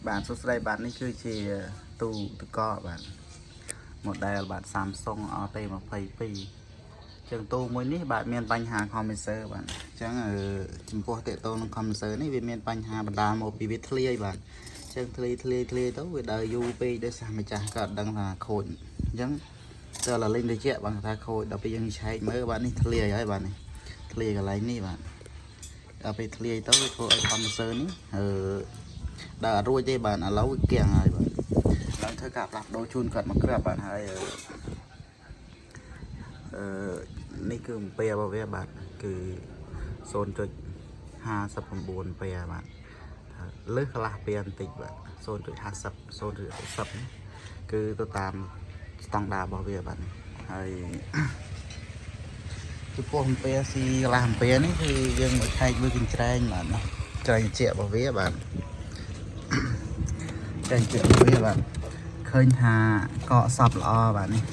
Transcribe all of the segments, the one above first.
បាទសួស្តីបាទនេះគឺជាទូទឹកកកបាទ model បាទ Samsung AT22 ចឹងទូមួយនេះបាទមានបញ្ហា compressor បាទអញ្ចឹងអឺចំពោះតេតូននឹង compressor នេះវាមានបញ្ហាបណ្ដាលមកពីវាធ្លាយបាទអញ្ចឹងធ្លាយធ្លាយធ្លាយទៅវាដើរយូរពេកដោយសារម្ចាស់ក៏អត់ដឹងថាខូចអញ្ចឹងទៅឡាលីងតិចបាទថាខូចដល់ពេលយើងឆែកមើលបាទនេះធ្លាយហើយបាទនេះធ្លាយកន្លែងនេះបាទដល់ពេលធ្លាយទៅវាធ្វើឲ្យ compressor នេះអឺ ដើរអត់រួចទេបាទឥឡូវវាគៀងហើយបាទឡើងធ្វើការផ្លាស់ប្ដូរជូនគាត់មកគ្រាប់បាទហើយអឺអឺនេះគឺអំពែរបស់វាបាទគឺ0.59ពែបាទថាលើសកន្លះពែបន្តិចបាទ0.50 0.60នេះគឺទៅតាមស្តង់ដាររបស់វាបាទហើយ ចំពោះអំពែស៊ីកន្លះអំពែនេះគឺយើងមកឆែកមើលកញ្ច្រែងបាទណាច្រែងជារបស់វាបាទ ចេញជាវាបាទឃើញថាកកសពល្អបាទនេះ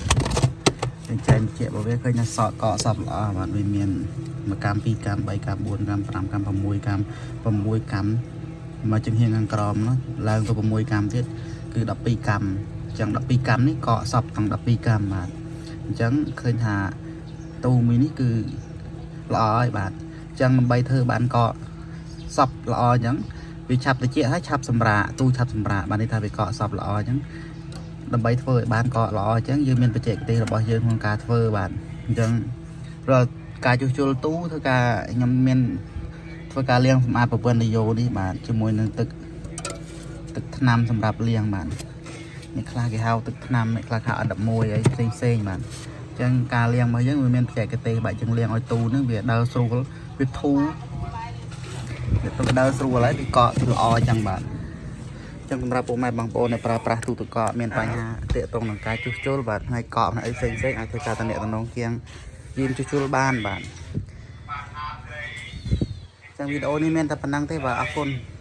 ចេញចែងជារបស់វាឃើញថាសក់កកសពល្អបាទវាមាន1កាំ2កាំ3កាំ4កាំ5កាំ6កាំ6កាំមកចំហៀងខាងក្រោមនោះឡើងទៅ6កាំទៀតគឺ12កាំអញ្ចឹង12កាំនេះកកសពទាំង12កាំបាទអញ្ចឹងឃើញថាទូមួយនេះគឺល្អហើយបាទអញ្ចឹងដើម្បីធ្វើបានកកសពល្អអញ្ចឹង វាឆាប់តិចហើយឆាប់សម្រាកទូឆាប់សម្រាកបានន័យថាវាកកសពល្អអញ្ចឹងដើម្បីធ្វើឲ្យបានកកល្អអញ្ចឹងយើងមានបច្ចេកទេសរបស់យើងក្នុងការធ្វើបាទអញ្ចឹងរាល់ការជួសជុលទូធ្វើការខ្ញុំមានធ្វើការលាងសម្អាតប្រព័ន្ធនយោនេះបាទជាមួយនឹងទឹកទឹកថ្នាំសម្រាប់លាងបាទនេះខ្លះគេហៅទឹកថ្នាំនេះខ្លះហៅអ11អីផ្សេងផ្សេងបាទអញ្ចឹងការលាងរបស់យើងវាមានបច្ចេកទេសបាទជាងលាងឲ្យទូនឹងវាដើរស្រួលវាធូរ វាទៅដើរស្រួលហើយវាកកល្អអញ្ចឹងបាទអញ្ចឹងសម្រាប់ពុកម៉ែបងប្អូនដែលប្រើប្រាស់ទូទឹកកកមានបញ្ហាទាក់ទងនឹងការជួសជុលបាទផ្នែកកកផ្នែកអីផ្សេងផ្សេងអាចធ្វើការតំណតំណងជាងយាមជួសជុលបានបាទអញ្ចឹងវីដេអូនេះមានតែប៉ុណ្ណឹងទេបាទអរគុណ។